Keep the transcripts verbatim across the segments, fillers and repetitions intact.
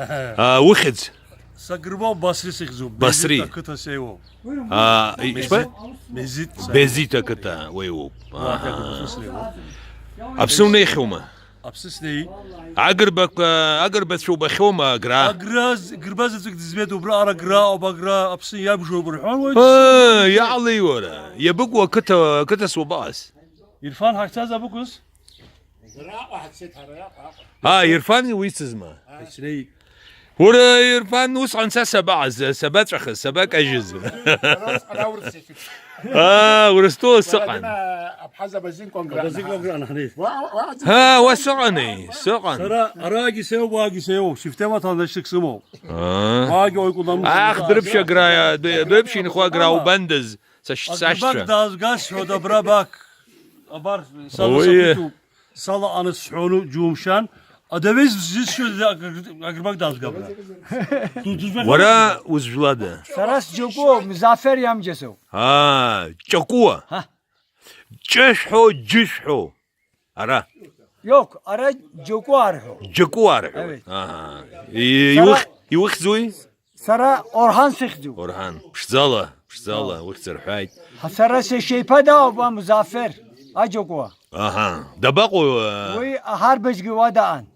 А, ухьӡ? Сагрбоу Басри сыхьӡуп. Басри. Безит ақыҭа сеиуоуп. А, и-, ишԥа? Безит, Безит. Безит ақыҭа уеиуоуп. Уа, аҳа. Ақыҭа сеиуоуп. Аԥсы унеихьоума? Аԥсы снеи. Агрбақәа, агрбацәа убахьоума, Агра? Агра з-, Грба заҵәык дызбеит, убра ара Агра ауп, Агра Аԥсы иабжоуп рҳәон, уи. Ыы, иаалеи уара? Иабыкәу ақыҭа, ақыҭа суабаҟаз? Ирфан ҳахьцаз абыкәыз? Аҟәа ҳацеит ҳара, Аҟәа, Аҟәа. Аа, Ирфан уицызма? Аа. Ҳацнеит. Уара, Ирфан, усҟан са сабаҟаз, сабаҵәахыз, сабакажьыз? Ара усҟан аурыс иахьыԥш. Аа, Урыстәыла сыҟан. Ара дина Абхаз Абазин Конгран. Абазин Конгран, ҳанеи. Уа, уа, уа, Ҳа, уа сыҟани, сыҟан. Сара арагьы сеиуоуп, уаагьы сеиуоуп, сифтема ҭанашьҭык сымоуп. Аа. Уаагьы оику намус. Ах, дырԥшьагра, дырԥшьынхо агра убандаз. Сашь-, Агрбак сашьцәа. Даазгаз сҳәоит, абра бак. Абар, сала Уи. Сақәиҭуп, салаҟаны сҳәону џьумшьан. Адавеи зысшьуеит, агр-, Агрбак даазга абра. Ду-, ду-, Уара узжәлада? Сара сџьоукуоуп, Мзафер иамџьасоуп. Аа, Ҷакәуа. Ҳа. Ҷышәҳәо, џьышәҳәо. Ара. Иоук, ара Џьоукуа рҳәо. Џьоукуа рҳәо. Аиеи. Аҳа. И-, Сара иух-, иухьӡуи? Сара Орҳан сыхьӡуп. Орҳан. Ԥшӡала, ԥшӡала, Аҳа. Ухьӡ рҳәааит. Ҳа сара сашьеиԥа дауп, а, Мзафер, аџьакәуа. Аҳа. Дабаҟоу, а? Уи аҳарбыжьгьы уа даан.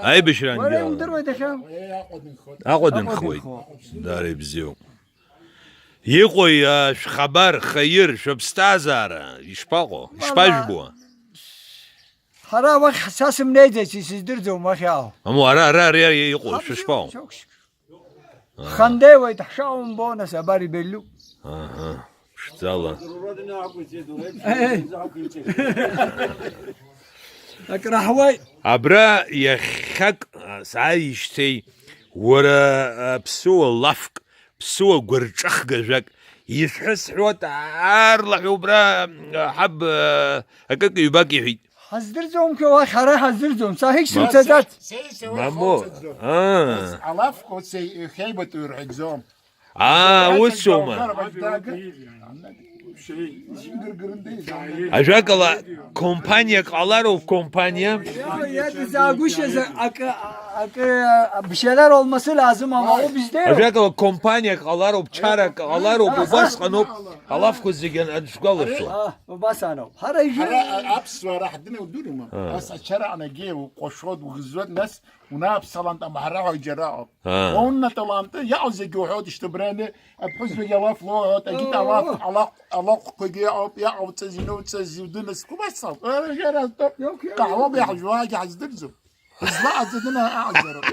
Аибашьраан Уара иуа. Иумдыруеи дахьа? Аҟәа дынхоит. Аҟәа дынхоит. Аҟәа дынхо. Дара ибзиоуп. Иҟои, а, шәхабар, хаир, шәыԥсҭазаара, ишԥаҟоу? Ишԥажәбо? Ҳара уахь са сымнеиӡеит, исыздырӡом уахь иаау. Аму, ара, ара, ари, ари иҟоу, Ҳабжьы шәышԥаҟоу? шәықәшьк. Ҳхандеиуеит, ҳшаумбо, нас, абар ибеллуп. Аҳа, ԥшӡала. Ей! Акраҳуеит. Абра иахьак, а, сааижьҭеи, уара, а, ԥсыуа лафк, ԥсыуа гәырҿыхгажәак, ишәҳәы сҳәоит, аарлаҳәа убра, а, ҳаб, а, акык-ҩбак иҳәит. Ҳаздырӡом, уахь ҳара ҳаздырӡом, саҳәик сымцаӡац. Мамоу, аа. Алафқәа уцеи-, хеибатәу ирҳәаӡом. Аа, усоума? Ажәакала, компаниак ҟалароуп, компаниа. Иа-, иадызаагәышьаз акы, акы бжьалар олмасы лазым, ама о бизде. Ажәакала, компаниак ҟалароуп, чарак ҟалароуп, убасҟаноуп, алафқәа зегьы аншәгәалашәо. А, убас аноуп. Ҳара ижәы- Ҳара, а, аԥсуаа ҳдыруама? Аа. Ас ачара анагьы уҟәашоит, угызуеит, нас унааԥсалант амаҳраҳәа џьара ыҟоуп. Аа. Уауннатәаланты, иаҟоу зегьы уҳәоит, ишьҭыбраны, аԥҳәызбагьы алаф лоуҳәоит, агьыт алаф, алаҟә-, алаҟәқәагьы иаҟоуп, иаҟауҵаз, иноуҵаз, иудыныз, убас ауп. Ара џьара атәы Иоуп, иоуп. Каҳуа иаҳжәуагьы ҳаздырӡом. Излаҟаҵатәны аҟаҵароуп.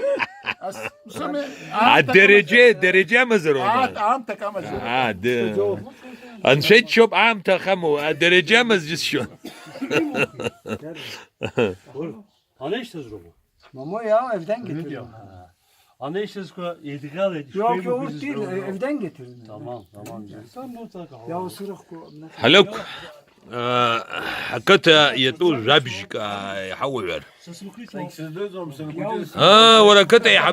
Ас, усами, аамҭак Адереџье, амазароуп. Дереџье амазароума? Аат-, аамҭак амазароуп. Аа, ды-, Анцәа иччоуп, аамҭа ахамоу, адереџье амаз џьысшьон. Анеишьҭазгома? Мамо, иаау, евденгеҭ. Анеишьҭазгәа еидгылеит, Иоуп, ишԥеибакәыз иоуп, избауада? Евденгеҭ. Тамам, тамам. Иаусурахқәа. Ҳалықә, аа, ақыҭа иатәу жәабжьк, аа, иҳауаҩар. Аа, уара ақыҭа иҳа-